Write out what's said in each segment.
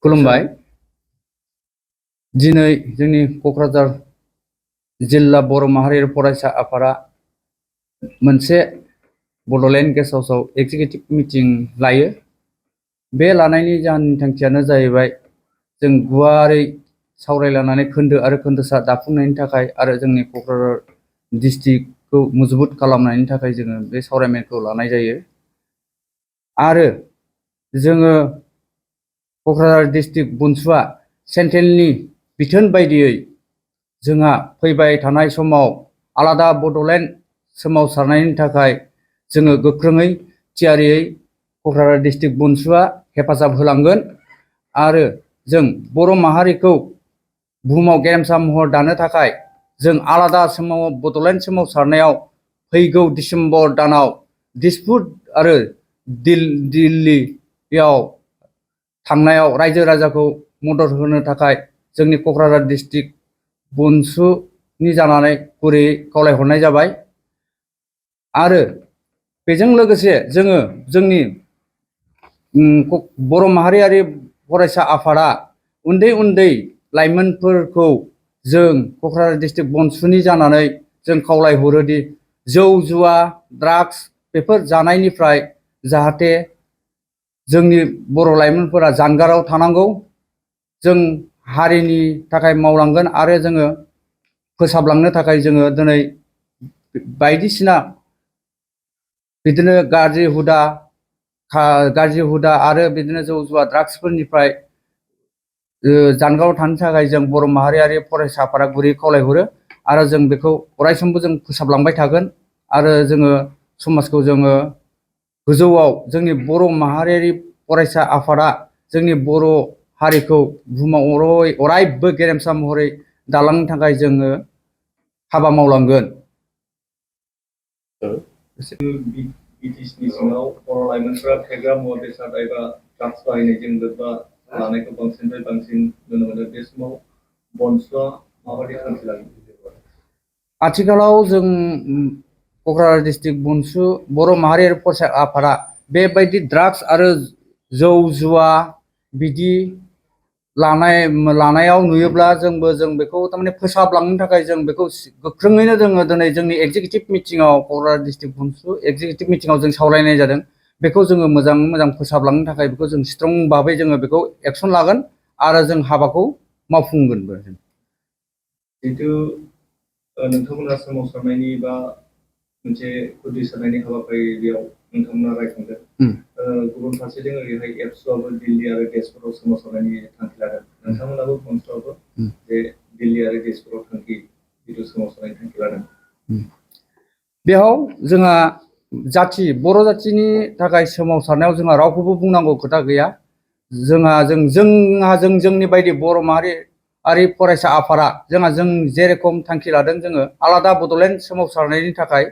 खुलुमबाय। दिनै जोंनि क'क्राझार जिल्ला बर' माहारियारि फरायसा आफादा मोनसे बड'लेण्ड गेस्ट हाउसआव एक्जिकिउटिभ मिटिं लायो। बे लानायनि जाहोननि थांखियानो जाहैबाय जों गुवारै सावरायलायनानै खोन्दो आरो खोन्दोसा दाफुंनायनि थाखाय आरो जोंनि क'क्राझार डिस्ट्रिक्टखौ मजबुत खालामनायनि थाखाय जोङो बे सावरायमेलखौ लानाय जायो। आरो जोङो क'क्राझार डिस्ट्रिक्ट बनसुआ सेन्ट्रेलनि बिथोन बायदियै जोंहा फैबाय थानाय समाव आलादा बड'लेण्ड सोमावसारनायनि थाखाय जोङो गोख्रोङै थियारियै क'क्राझार डिस्ट्रिक्ट बनसुआ हेफाजाब होलांगोन आरो जों बर' माहारिखौ बुहुमाव गेरेमसा महर दानो थाखाय जों आलादा बड'लेण्ड सोमावसारनायाव फैगौ डिसेम्बर दानाव दिसपुर आरो दिल्लीयाव थांनायाव रायजो राजाखौ मदद होनो थाखाय जोंनि क'क्राझार डिस्ट्रिक्ट बनसुनि जानानै गुरैयै खावलायहरनाय जाबाय। आरो बेजों लोगोसे जोङो जोंनि बर' माहारियारि फरायसा आफादा उन्दै उन्दै लाइमोनफोरखौ जों क'क्राझार डिस्ट्रिक्ट बनसुनि जानानै जों खावलायहरोदि जौ जुवा ड्राग्स बेफोर जानायनिफ्राय जाहाथे जोंनि बर' लाइमोनफोरा जानगाराव थानांगौ। जों हारिनि थाखाय मावलांगोन आरो जोङो फोसाबलांनो थाखाय जोङो दिनै बायदिसिना बिदिनो गाज्रि हुदा आरो बिदिनो जौ जुवा ड्राग्सफोरनिफ्राय जानगाराव थानो थाखाय जों बर' माहारियारि फरायसा आफादा गुरै खावलायहरो आरो जों बेखौ अरायसमबो जों फोसाबलांबाय थागोन आरो जोङो समाजखौ जोङो गोजौआव जोंनि बर' माहारियारि फरायसा आफादा जोंनि बर' हारिखौ बुहुमाव अरायबो गेरेमसा महरै दालांनो थाखाय जोङो हाबा मावलांगोन। बिटिसिनि सिङाव बर' लाइमोनफोरा फेग्रा मुवा बेसाद एबा ड्राग्स बाहायनायजों लोब्बा लानायखौ बांसिननिफ्राय बांसिन नुनो मोनो। बे समाव बनसुआ माबायदि थांखि लागोन? आथिखालाव जों क'क्राझार डिस्ट्रिक्ट बनसु बर' माहारियारि फरायसा आफादा बेबायदि ड्राग्स आरो जौ जुवा बिदि लानायाव नुयोब्ला जों बेखौ थारमाने फोसाबलांनो थाखाय जों बेखौ गोख्रोङैनो जोङो दिनै जोंनि एक्जिकिउटिभ मिटिङाव क'क्राझार डिस्ट्रिक्ट बनसु एक्जिकिउटिभ मिटिङाव जों सावरायनाय जादों। बेखौ जोङो मोजां फोसाबलांनो थाखाय बेखौ जों स्ट्रं भाबै जोङो बेखौ एक्सन लागोन आरो जों हाबाखौ मावफुंगोनबो। जिहेतु नोंथांमोना सोमावसारनायनि बा मोनसे गुदि सारनायनि हाबाफारियाव नोंथांमोना रायखांदों। गुबुन फारसेथिं ओरैहाय एबसुआबो दिल्ली आरो तेजपुराव सोमावसारनायनि थांखि लादों। नोंथांमोनाबो बनसुआबो जे दिल्ली आरो तेजपुराव जिथु सोमावसारनायनि थांखि लादों। बेयाव जोंहा बर' जाथिनि थाखाय सोमावसारनायाव जोंहा रावखौबो बुंनांगौ खोथा गैया। जोंनि बायदि बर' माहारियारि फरायसा आफादा जों जेरेखम थांखि लादों जोङो आलादा बड'लेण्ड सोमावसारनायनि थाखाय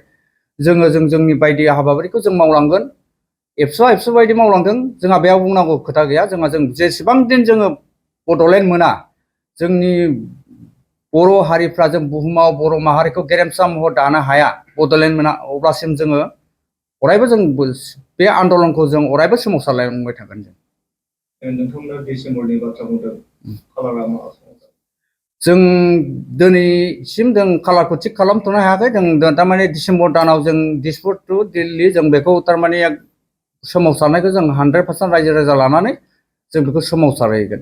जोंनि बायदि हाबाफारिखौ जों मावलांगोन। एबसु बायदि मावलांदों, जोंहा बेयाव बुंनांगौ खोथा गैया। जों जेसेबां दिन जोङो बड'लेण्ड मोना जोंनि बर' हारिफ्रा जों बुहुमाव बर' माहारिखौ गेरेमसा महर दानो हाया बड'लेण्ड मोना अब्लासिम जोङो अरायबो जों बे आन्दलनखौ जों अरायबो सोमावसारलांबाय थागोन। नोंथांमोना डिसेम्बरनि बाथ्रा बुंदों, खालारा मा? जों दिनैसिम जों कालारखौ थिग खालामथ'नो हायाखै। जों थारमाने डिसेम्बर दानाव जों दिसपुर टु दिल्ली जों बेखौ थारमाने सोमावसारनायखौ जों 100% रायजो राजा लानानै जों बेखौ सोमावसारहैगोन।